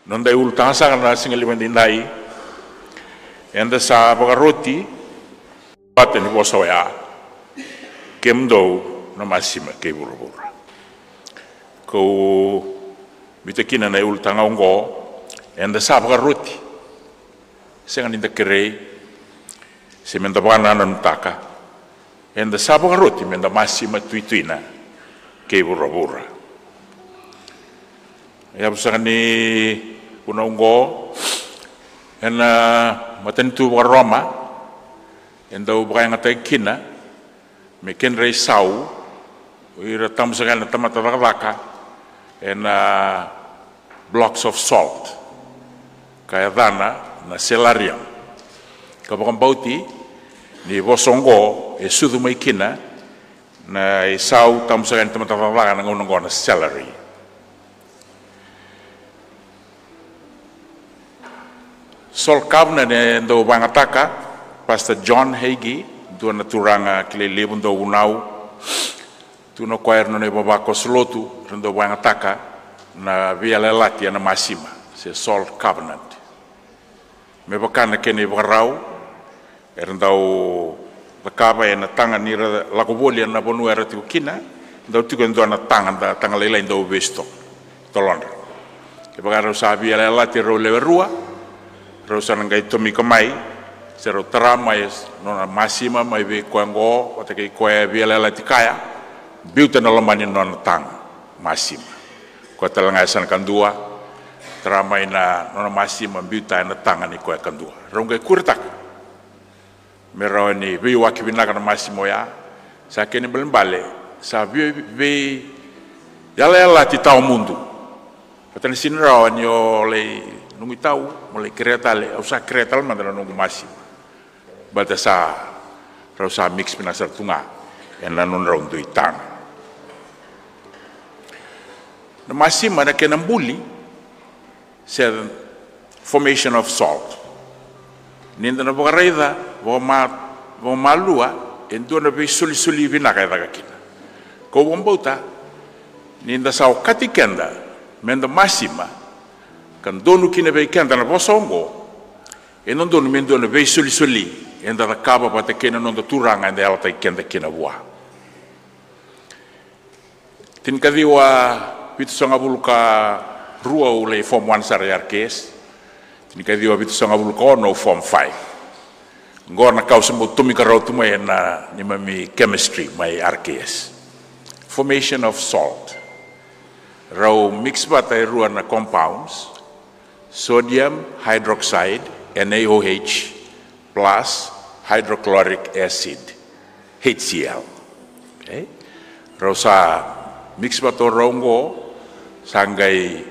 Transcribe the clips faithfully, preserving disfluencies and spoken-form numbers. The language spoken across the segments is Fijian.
Noda iulutaga saka na siga levu edaidai, eda sa vakaroti vata ni vosa oya, kemudou na masima kei vuravura. Kau biuta kina na iulutaga oqo, eda sa vakaroti. Sega ni da kerei se meda vakanananutaka, eda sa vakaroti meda masima tuituina kei vuravura. Yavu saka ni vunau oqo, ena matanitu vakaRoma e dau vakayagataki kina me kedra isau o ira tabu saka yani na tamata cakacaka ena blocks of salt, ka yacana na salarium. Ka vakabauti ni vosa oqo e sucu mai kina na isau tabu saka yani na tamata cakacaka na gauna oqo, na salary. Salt covenant e dau vakayagataka, Pastor John Hagee, dua na turaga kilai levu, dau vunau. Tukuna o koya o ira na nona ivavakoso lotu era dau vakayagataka na veiyalayalati ena masima, se salt covenant. Me vaka na kena ivakarau, era dau cakava ena taga ni ra lako voli ena vanua era tiko kina, dau tiko e dua na taga, da taga lailai dau vesu toka e tolodra. Kevaka rau sa veiyalayalati rau lewe rua, rau sa na qai tomika mai, se rau tara mai nona masima mai vei koya oqo vata kei koya e veiyalayalati kaya, biuta na loma ni nona taga masima. Koya tale ga e sa na kadua, tara mai na nona masima, biuta ena taga ni koya kadua. Rau qai kuretaka me rawa ni veiwaki vinaka na masima oya. Sa kena ibalebale sa vei, veiyalayalati tawamudu. Vata na sega ni rawa ni o lai, noqu itau, mo lai kerea tale, au sa kerea tale mada na noqu masima. Baleta sa, rau sa mix vinaka sara tu ga ena nodrau dui taga. Na masima na kena buli, se formation of salt. Ni da na vakaraica vakama, vakamalua, e dua na veisolisoli vinaka e caka kina. Kau vakabauta ni da sa okati keda meda masima, ka donu kina vei keda na vosa oqo, e dodonu me dua na veisolisoli eda cakava vata kei na noda Turaga eda yalataki keda kina vua. Tinikaciwa vitusagavulu ka rua au lai form one sara i R K S. Tinikaciwa vitusagavulu ka ono au form five. Oqo na ka au se bau tomika rawa tu mai ena neimami chemistry mai R K S. Formation of salt. Rau mix vata e rua na compounds, sodium hydroxide, N A O H, plus hydrochloric acid, H C l. Okay? Rau sa mix vata o rau oqo, sa qai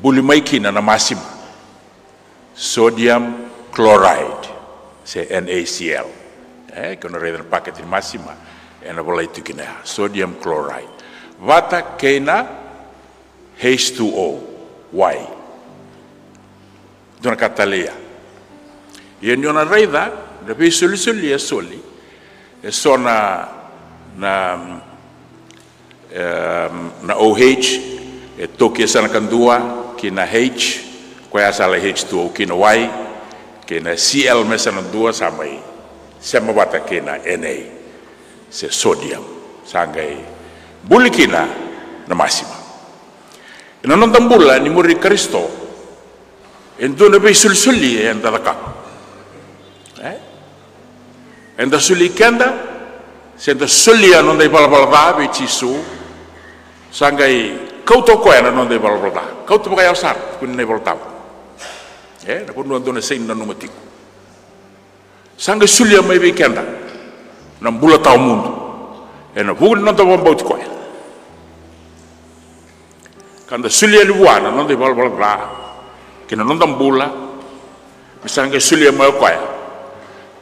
buli mai kina na masima, sodium chloride, se N A C l. E, ke o na raica na paketi ni masima, ena volai tu kina ya, sodium chloride. Vata kei na H two O, wai. Dua na ka tale ya. Ia ni o na raica na veisolisoli e soli, e so na, na, em, na O H, e toki e sa na kadua ki na H, koya sa lai H two O ki na wai, kei na C l me sa na dua, sa mai sema vata kei na N A, se sodium, sa qai buli kina na masima. Ena noda bula ni muri Karisito, e dua na veisolisoli eda cakava. E? Eda soli keda, se da solia noda ivalavala ca vei Jisu, sa qai kauta o koya na noda ivalavala ca. Kauta vakayawa sara, tukuni na iVolatabu. E, na vanua dou na sega ni nanuma tiko. Sa qai solia mai vei keda na bula tawamudu ena vuku ni noda vakabauti koya. Ka da solia yani vua na noda ivalavala ca kei na noda bula, me sa qai solia mai o koya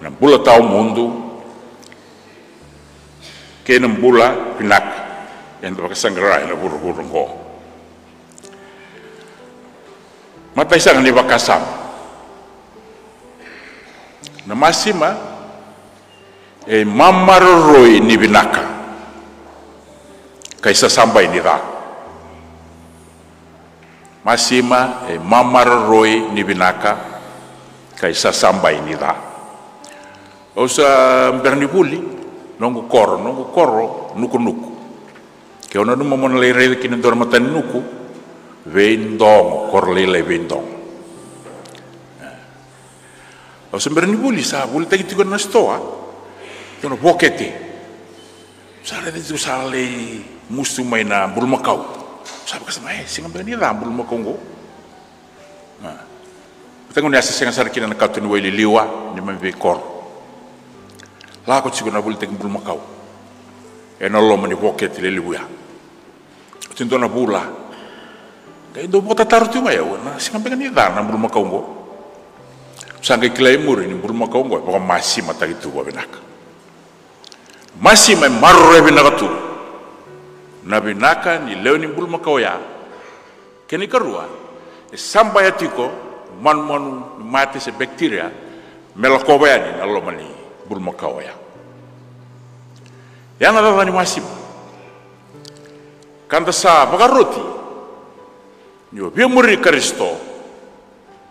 na bula tawamudu kei na bula vinaka eda vakasaqara ena vuravura oqo. Matai sara ni vakasama. Na masima e mamaroroi ni vinaka, ka isasabai ni ca. Masima e mamaroroi ni vinaka, ka isasabai ni ca. Au sa bera ni vuli, noqu koro, noqu koro Nukunuku. Ke o nanuma mo na lai raica kina e dua na mataninuku, Veidogo, koro lailai Veidogo. Au sa bera ni vuli, sa volitaki tiko na sitoa, dua na vokete. Sa raica tiko sa lai musu mai na bulumakau. Sa vakasama, e, sega beka ni ca bulumakau oqo. Mataqu ni a se sega sara kina na kato ni wai liliwa ni mai veikoro. Lako tiko na volitaki bulumakau ena loma ni vokete lelevu ya. Oti dua na vula. Qai dau vakatataro tiko ga o yau, na sega beka ni ca na bulumakau oqo. Sa qai kila e muri ni bulumakau oqo e vakamasimataki tu vakavinaka. Masima e maroroi vinaka tu na vinaka ni lewe ni bulumakau ya. Kena ikarua, e sabaia tiko manumanu ni mate se bacteria me lakova yani na loma ni bulumakau ya. Ya na cakacaka ni masima. Ka da sa vakaroti ni o via muri Karisito,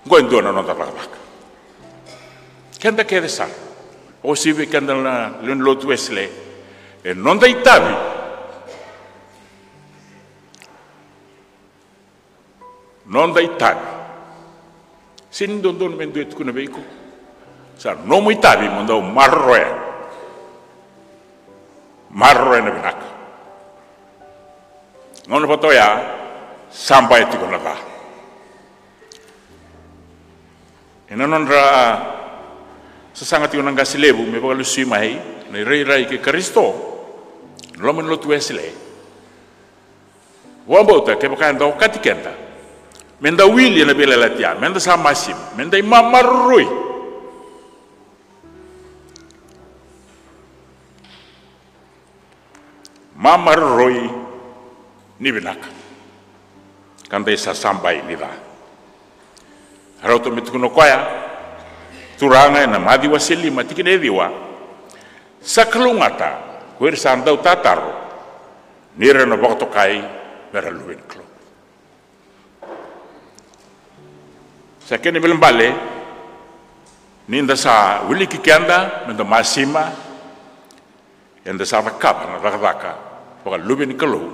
oqo e dua na noda cakacaka. Keda kece sara, vakauasivi keda na lewe ni lotu Wesele, e noda itavi. Noda itavi. Sega ni dodonu me dua e tukuna vei iko. Sa nomu itavi mo dau maroroya. Maroroya na vinaka. Gauna vata oya, sabaia tiko na ca. Ena nodra sasaga tiko na qase levu me vakalesui mai na irairai kei Karisito, na loma ni lotu Wesele. Vakabauta kevaka eda okati keda me da wili ena veiyalayalati ya, me da sa masima, me da imamaroroi. Mamaroroi ni vinaka, ka da isasabai ni ca. Rauta me tukuna o koya, Turaga, ena Maciu wase lima tikina e ciwa, sa kalougata ko ira sa dau tataro, ni ra na vakatokai me ra luve ni Kalou. Sa kena ibalebale ni da sa wiliki keda me da masima, eda sa cakava na cakacaka vakaluve ni Kalou,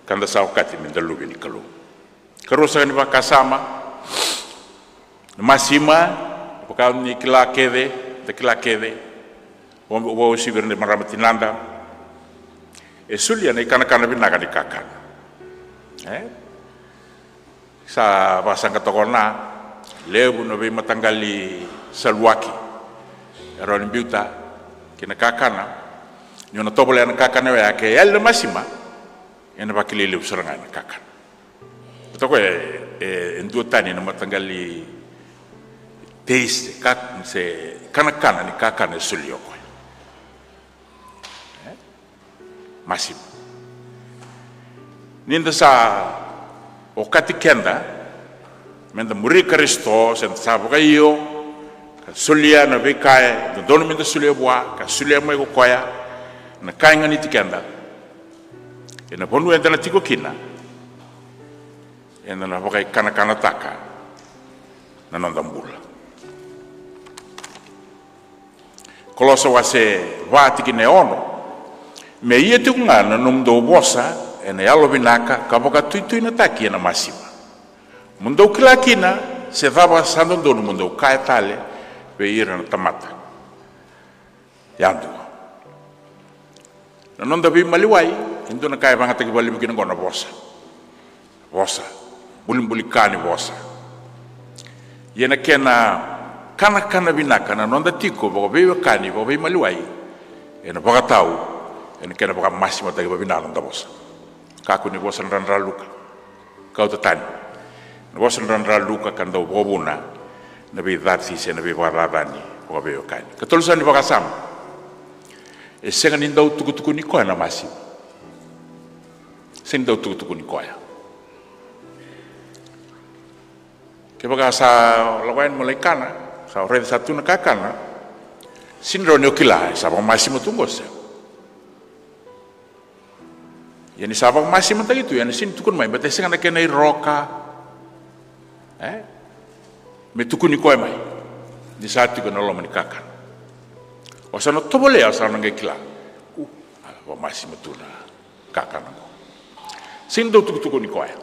ka da sa okati me da luve ni Kalou. Karua saka ni vakasama, na masima, vaka ni kila kece, da kila kece, vakauasivi ira na marama tinada, e solia na ikanakana vinaka ni kakana. E? Sa vakasaqa toka na levu na veimataqali saluaki e rawa ni biuta kei na kakana. Ni o na tovolea na kakana oya ke yali na masima, ena vakilai levu sara ga ena kakana. Toka e, e, e dua tani na mataqali taste, ka, se kanakana ni kakana e solia o koya. E? Masima. Ni da sa okati keda me da muri Karisito, se da sa vakaio ka solia na veika e dodonu me da solia vua, ka solia mai ko koya na ka e ganiti keda, ena vanua eda na tiko kina, eda na vakaikanakanataka na noda bula. Kolosa wase va tikina e ono. Me ia tiko ga na nomudou vosa ena yalovinaka ka vakatuituinataki ena masima. Mo dou kila kina se cava sa dodonu mo dou kaya tale vei ira na tamata yadua. Na noda veimaliwai, e dua na ka e vagataki vakalevu kina oqo na vosa. Vosa. Bulibuli ka ni vosa. Ia na kena kanakana vinaka na noda tiko vakaveiwekani, vakaveimaliwai, ena vakatau ena kena vakamasimataki vakavinaka na noda vosa. Kakua ni vosa dradraluka. Kauta tani na vosa dradraluka ka dau vakavuna na veicaci se na veivakacacani vakaveiwekani. Ka tolu sara ni vakasama, e sega ni dau tukutukuni koya na masima. Sega ni dau tukutukuni koya. Kevaka sa lako yani mo lai kana, sa raica sa tu na kakana, sega ni rawa ni o kila e sa vakamasima tu oqo se. Ia ni sa vakamasimataki tu, ia na sega ni tukuna mai, baleta e sega na kena iroka, E? Me tukuni koya mai ni sa tiko ena loma ni kakana. O sa na tovolea, o sa na qai kila. U, a, vakamasima tu na kakana qo. Sega ni dau tukutukuni koya.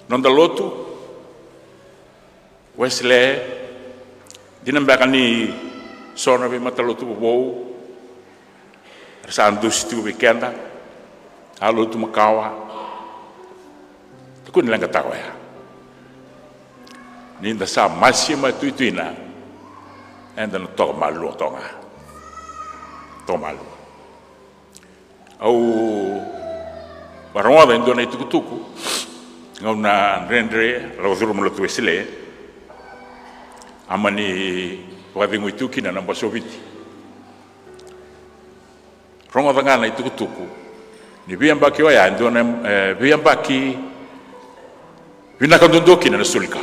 Noda lotu Wesele, dina beka ni so na veimatalotu vovou era sa dusi tiko vei keda, a lotu makawa. Tukuni leqataka oya, ni da sa masima tuituina, eda na toka malua toka ga. Toka malua. Au varogoca e dua na itukutuku, gauna dredre, lako curuma lotu Wesele, a mani vakacegui tu kina na Bose o Viti. Rogoca ga na itukutuku ni veiyabaki oya e dua na, e, veiyabaki vinaka duadua kina na soli ka.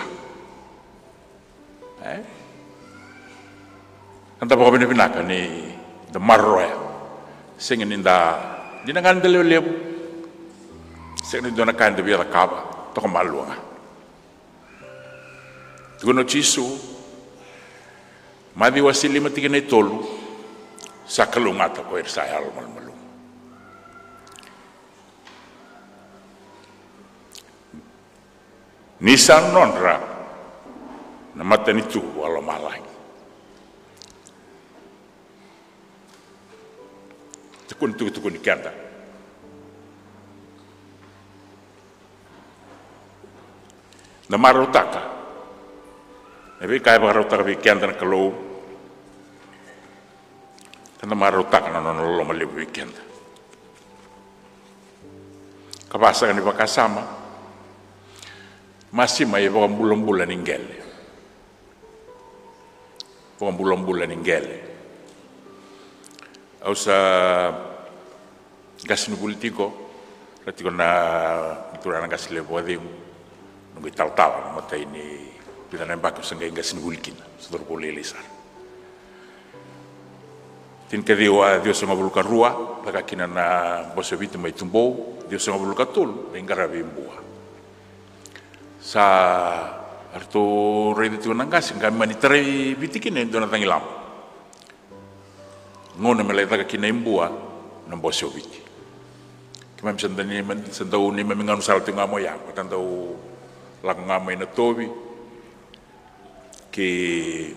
E? Eda vakavinavinaka ni da maroroya. Sega ni da, dina ga ni da lewe levu. Sega ni dua na ka eda via cakava, toka malua ga. Tukuna o Jisu, Maciu wase lima tikina e tolu, sa kalougata ko ira sa yalo malumalumu. Ni sa nodra na matanitu a lomalagi. Tukuni, tukutukuni keda. Da marautaka na veika e vakarautaka vei keda na Kalou. Ka da marautaka na nona loloma levu vei keda. Ka vaka saka ni vakasama, masima e vakabulabula ni qele. Vakabulabula ni qele. Au sa qasenivuli tiko, ra tiko na turaga na qase levu vakacegu. Noqu italatala, na matai ni vica na yabaki au sa qai qasenivuli kina, sa cauravou lailai sara. Tinikaciwa ciwasagavulu ka rua, caka kina na Bose o Viti mai Tubou, ciwasagavulu ka tolu, lai qaravi Bua. Sa ratou raica tiko na qase, qai mani tarai Viti kina e dua na cagilaba. Gauna me lai caka kina i Bua na Bose o Viti. Keimami sa da neimami, sa dau neimami gaunisala tiko ga mai ya, vata dau lako ga mai Natovi kei,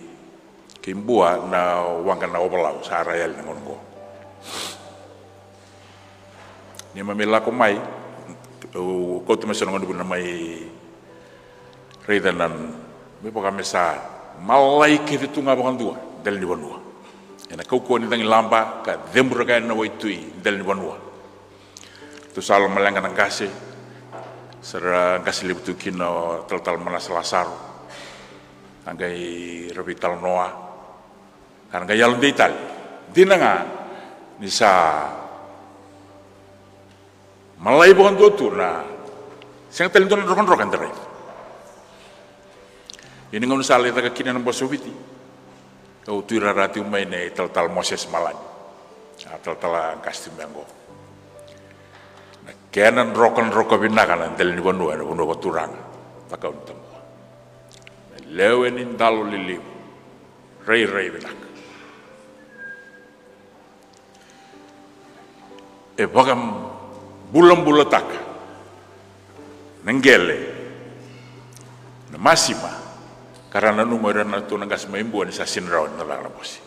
kei Bua na waqa na Ovalau, sa ra yali na gauna qo. Neimami lako mai, au kauta mai so na gauna vuna mai raica na, me vaka me sa malai kece tu ga vakadua dela ni vanua. Ena kaukauwa ni cagilaba ka ceburaka yani na waitui dela ni vanua. Ratou sa lomaleqa na qase, sa ra qase levu tu kina o talatala Manasa Lasaro. A qai ra veitalanoa, ka ra qai yalodei tale. Dina ga ni sa malai vakadua tu na, sega tale ni dua na drokadroka eda raica. Ia ni gauna sa lai caka kina na Bose o Viti, au tu i rara tiko mai na italatala Moses Malani, a talatala qase tiko mai qo. Na kena drokadroka vinaka na dela ni vanua, ena vanua vakaturaga Cakaunitabua. Na lewe ni dalo lelevu, rairai vinaka. E vakabulabulataka na qele, na masima, ka ra nanuma o ira na ratou na qase mai Bua ni sa sega ni rawa ni na caka na bose.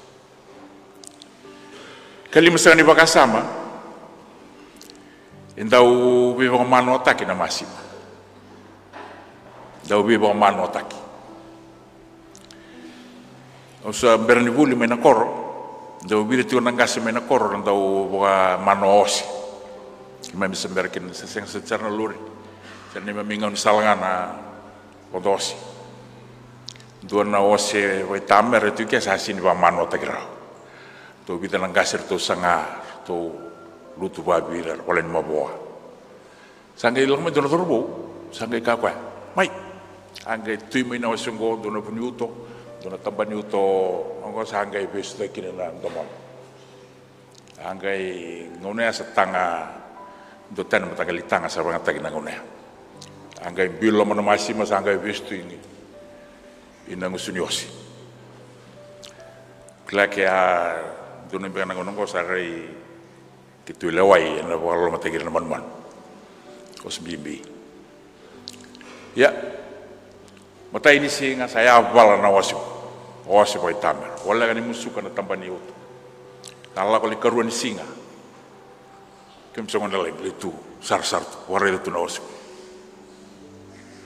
Ka lima saka ni vakasama, e dau veivakamanoataki na masima. Dau veivakamanoataki. Au sa bera ni vuli mai na koro, dau vica tiko na qase mai na koro, ra dau vakamanoa ose. Keimami sa bera kina, sa sega sara na lori. Sa neimami gaunisala ga na vodo ose. Dua na ose vakaitamera tu ke sa sega ni vakamanoataki rawa. Ratou vica na qase ratou saga, ratou lutu vakavica, ra volai ni mavoa. Sa qai lako mai dua na cauravou, sa qai kaya o koya, mai. A qai tui mai na ose oqo, dua na vu ni uto, dua na taba ni uto oqo, sa qai vesu cake kina na domona. A qai gauna ya sa taga, dua tani mataqali taga sa vagataki na gauna ya. A qai bilo mai na masima, sa qai vesu tu i, i na gusu ni ose. Kila ke a dua na beka na gauna oqo sa rai ke tu i lewai ena vakalolomataki ira na manumanu. Ose bibi. Ia, matai ni siga sa yavala na ose, ose vakaitamera. Voleka ni musuka na taba ni uto. Sa lako lai karua ni siga. Kemuni sa gone lai, lai tu sarasara tu, vakaraica tu na ose.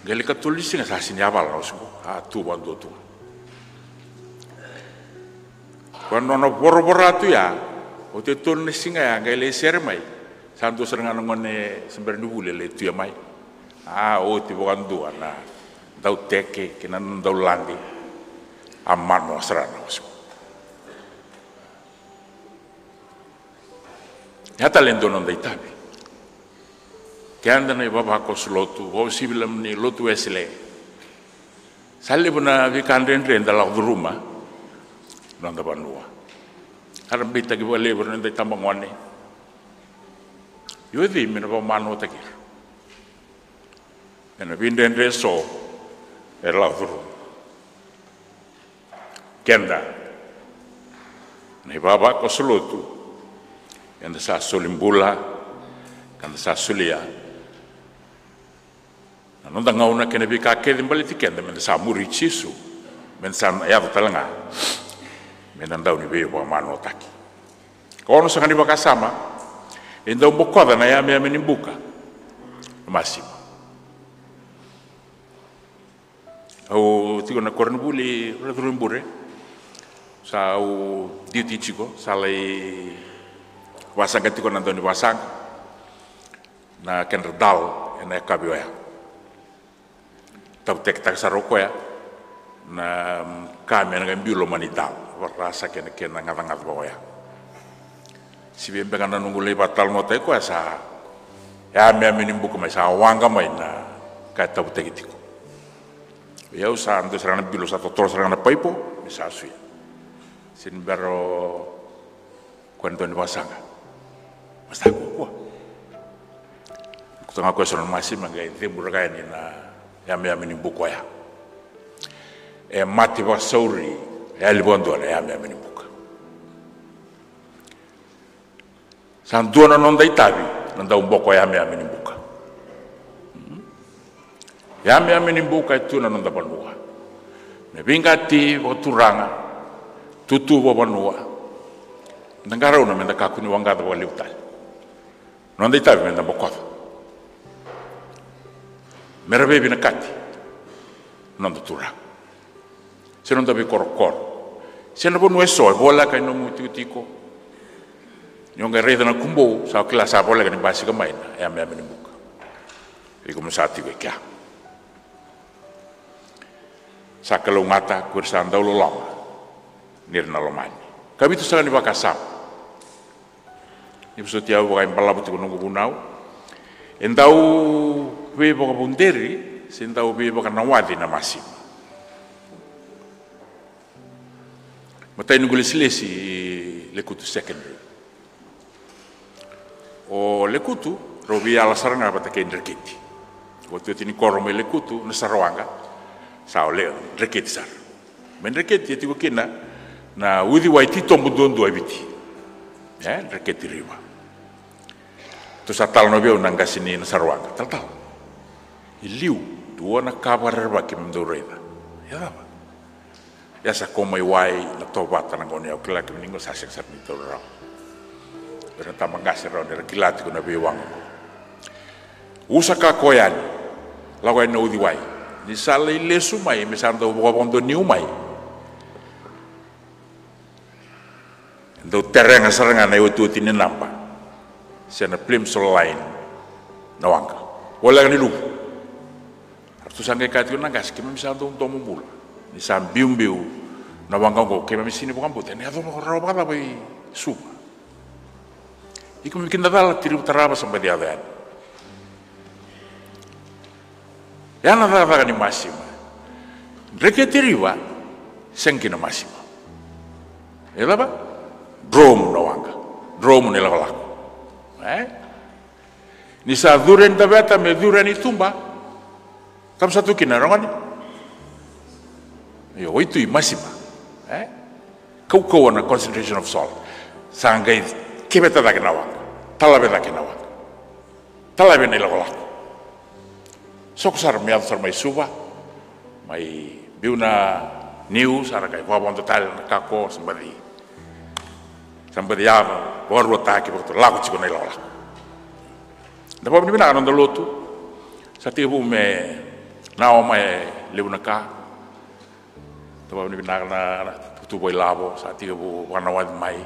Qai lai katolu ni siga sa sega ni yavala na ose, a tu vakadua tu. Koya na nona voravora tu ya, oti e tolu na siga ya, qai lai sere mai. Sa dua sara ga na gone se bera ni vuli e lai tu ya mai. A oti vakadua na dauteke kei na daulade. A manoa sara na ose. Ya tale e dua na noda itavi. Keda na ivavakoso lotu, vakauasivi na lotu Wesele. Sa levu na veika dredre eda lako curuma na noda vanua. Era beitaki vakalevu ira na noda itabagone. Io, e cei me na vakamanoataki ira ena veidredre eso era lako curuma? Keda na ivavakoso lotu, eda sa soli bula, ka da sa solia na noda gauna kei na veika kece baleti keda, me da sa muri Jisu, me da sa yaco tale ga me da dau ni veivakamanotaki. Ka ono sara ga ni vakasama e dau bokoca na yameyame ni buka na masima. Au tiko na koronivuli Racuru i Bure. Sa au duty tiko, sa lai vasaqa tiko na dau ni vasaqa. Na kedra dal ena yakavi oya. Tavuteketaka sara o koya na ka me na qai bilo mai ni dal, varasa kena, kena gacagaca vaka oya. Sivi beka na noqu lai vakatalanoataki koya sa yameyame ni buka mai, sa waqa mai na ka e tavutaki tiko. Ia au sa dua sara ga na bilo, sa totolo sara ga na paipo me sa suya. Sega ni bera o koya na dau ni vakasaqa. Ma sa kua, kua. Kuta ga koya so na masima, qai cebura ga yani na yameyame ni buka oya. E mate vakasauri, e yali vakadua na yameyame ni buka. Sa dua na noda itavi na dau boko yameyame ni buka. Yameyame ni buka e tu na noda vanua. Me veiqati vakaturaga, tutu vakavanua. Da qarauna me da kakua ni waqaca vakalevu tale. Noda itavi me da bokoca, me ra veivinakati na noda turaga. Se noda veikorokoro, se na vanua eso e voleka e nomu itikotiko. Ni o qai raica na kubou, sa o kila sa voleka ni basika mai na yameyame ni buka. Iko mo sa tiko e kea. Sa kalougata ko ira sa dau loloma ni ra na lomani. Ka vitu sara ni vakasama. Ni vosoti au vaka e balavu tiko noqu vunau. E dau veivakavuderi se dau veivakanawaci na masima. Matai ni noqu lesilesi i Lekutu Secondary. O Lekutu, rau veiyala sara ga vata kei Dreketi. Otioti ni koro mai Lekutu, Nasarowaqa, sa o Dreketi sara. Mai Dreketi e tiko kina na uciwai titobu duadua e Viti. E, Dreketi River. Tou sa talanoa vei au na qase ni Nasarowaqa. Talatala, e liu, dua na ka vakarerevaki me dou raica. E cava? Ia sa kau mai wai na tovata na gauna ya, au kila kemuni qo sa sega sara ni taura rawa. Era na tabaqase rawa ni ra kila tiko na veiwaqa qo. Usa ka koya yani, lako yani na uciwai. Ni sa lai lesu mai, me sa dau vakavakadonui mai. Dau terega sara ga na iotioti ni naba se na plimsoll line na waqa. Voleka ni luvu. Ratou sa qai kaya tiko na qase, keimami sa dau domobula ni sa biubiu na waqa oqo, keimami sega ni vakabauta ena yaco rawa vakacava i Suva. Iko me kidacala, Tirivu, tarava, sa baci yaco yani. Ya na cakacaka ni masima. Dreketi River, sega kina masima. E cava? Dromu na waqa. Dromu na ilakolako. E? Ni sa curu yani Daveta me curu yani Tuba, Tabu sa tu kina, ragone. Io, waitui, masima. E? Kaukauwa na concentration of salt. Sa qai keveta cake na waqa. Talave cake na waqa. Talave na ilakolako. Soko sara me yaco sara mai Suva. Mai biu na niu, sa ra qai vakavodo tale na kako, sa baci. Sa baci yaco, vakaruataki, vakato lako tiko na ilakolako. Da vakavinavinaka na noda lotu. Sa tekivu me nawa mai e levu na ka. Da vakavinavinaka na, na tukutuku vakailavo, sa tekivu vakanawati mai.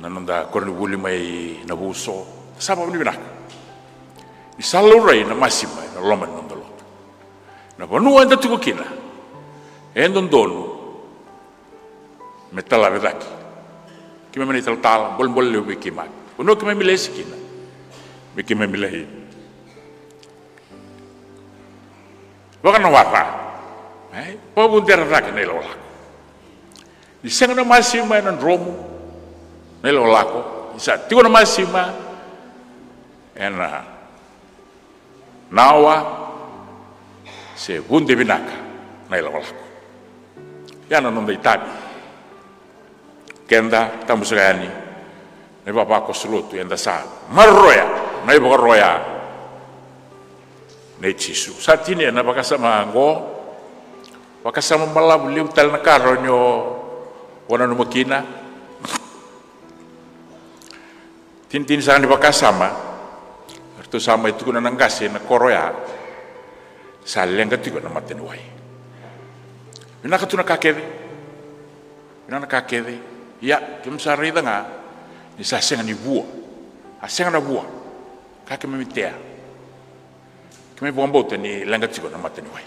Na noda koronivuli mai Navuso. Sa vakavinavinaka. Ni sa laurai na masima ena loma ni noda lotu. Na vanua eda tiko kina. E dodonu me talave cake. Keimami na italatala, bolebole levu vei keimami. Vanua keimami lesi kina. Me keimami lai vakanawata. E? Vakavudera cake na ilakolako. Ni sega na masima ena dromu na ilakolako. Ni sa tiko na masima ena nawa se vude vinaka na ilakolako. Ia na noda itavi. Keda tabu saka yani na ivavakoso lotu, eda sa maroroya na ivakaro oya nei Jisu. Sa tinia na vakasama oqo, vakasama balavu, levu tale na ka rawa ni o nanuma kina. Tinitini sara ni vakasama, eratou sa mai tukuna na qase ena koro oya, sa leqa tiko na mataniwai. Vinaka tu na ka kece. Vinaka na ka kece. Ia, keimami sa raica ga ni sa sega ni vua. A sega na vua. Ka keimami tea. Keimami vakabauta ni leqa tiko na mataniwai.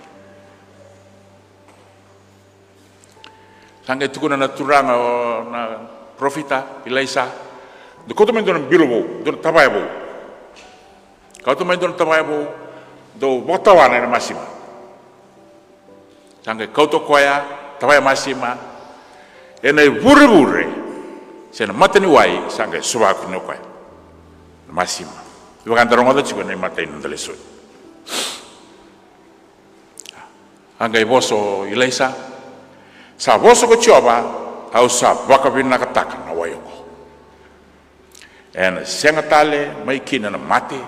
Sa qai tukuna na Turaga o na parofita Ilaisa, dou kauta mai dua na bilo vou, dua na tavaya vou. Kauta mai dua na tavaya vou, dou vakatawana ena masima. Sa qai kauta o koya, tavaya masima, ena ivurevure se na mataniwai, sa qai sova kina o koya na masima. Vaka eda rogoca tiko ena imatai ni noda lesoni. A qai vosa o Ilaisa, sa vosa ko Jiova, au sa vakavinakataka na wai oqo. Ena sega tale mai kina na mate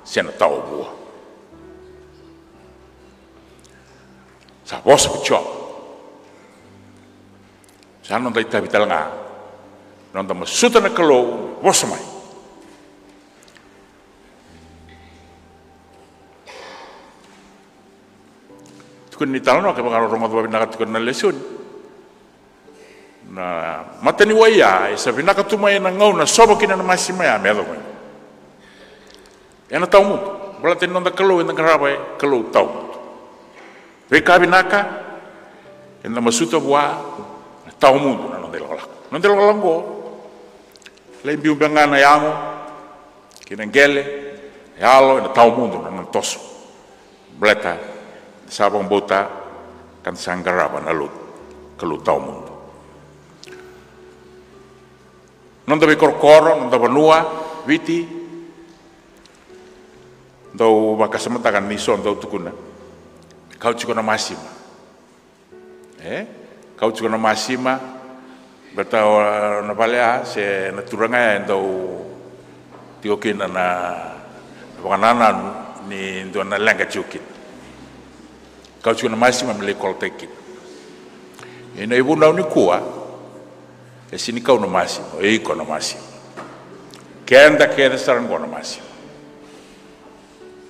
se na tawa vua. Sa vosa ko Jiova. Sa noda itavi tale ga, noda masuta na Kalou me vosa mai. Tukuni ni talanoa, kevaka o rogoca vakavinaka tiko na lesoni. Na mataniwai ya e sa vinaka tu mai ena gauna sova kina na masima ya me yaco mai. Ena tawamudu, baleta ni noda Kalou eda qarava e Kalou tawamudu. Veika vinaka eda masuta vua, na tawamudu na noda ilakolako. Noda ilakolako oqo, lai biu beka ga na yago kei na qele, yalo, ena tawamudu na nona toso. Baleta da sa vakabauta ka da sa qarava na Kalou, Kalou tawamudu. Noda veikorokoro, noda vanua, Viti, dau vakasamataka ni so dau tukuna, kau tiko na masima. E? Kau tiko na masima, baleta o na vale ya se na turaga ya e dau tiko kina na, na vakanananu ni dua na leqa tiko kina. Kau tiko na masima me lai kolotaki kina. Ia na ivunau nikua, e sega ni kau na masima, o iko na masima. Keda kece sara qo na masima.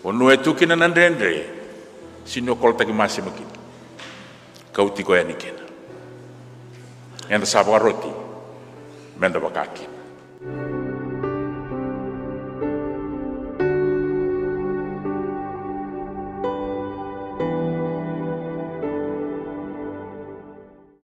Vanua e tu kina na dredre, sega ni o kolotaki masima kina. Kau tiko yani kina. Eda sa vakaroti meda vaka kina.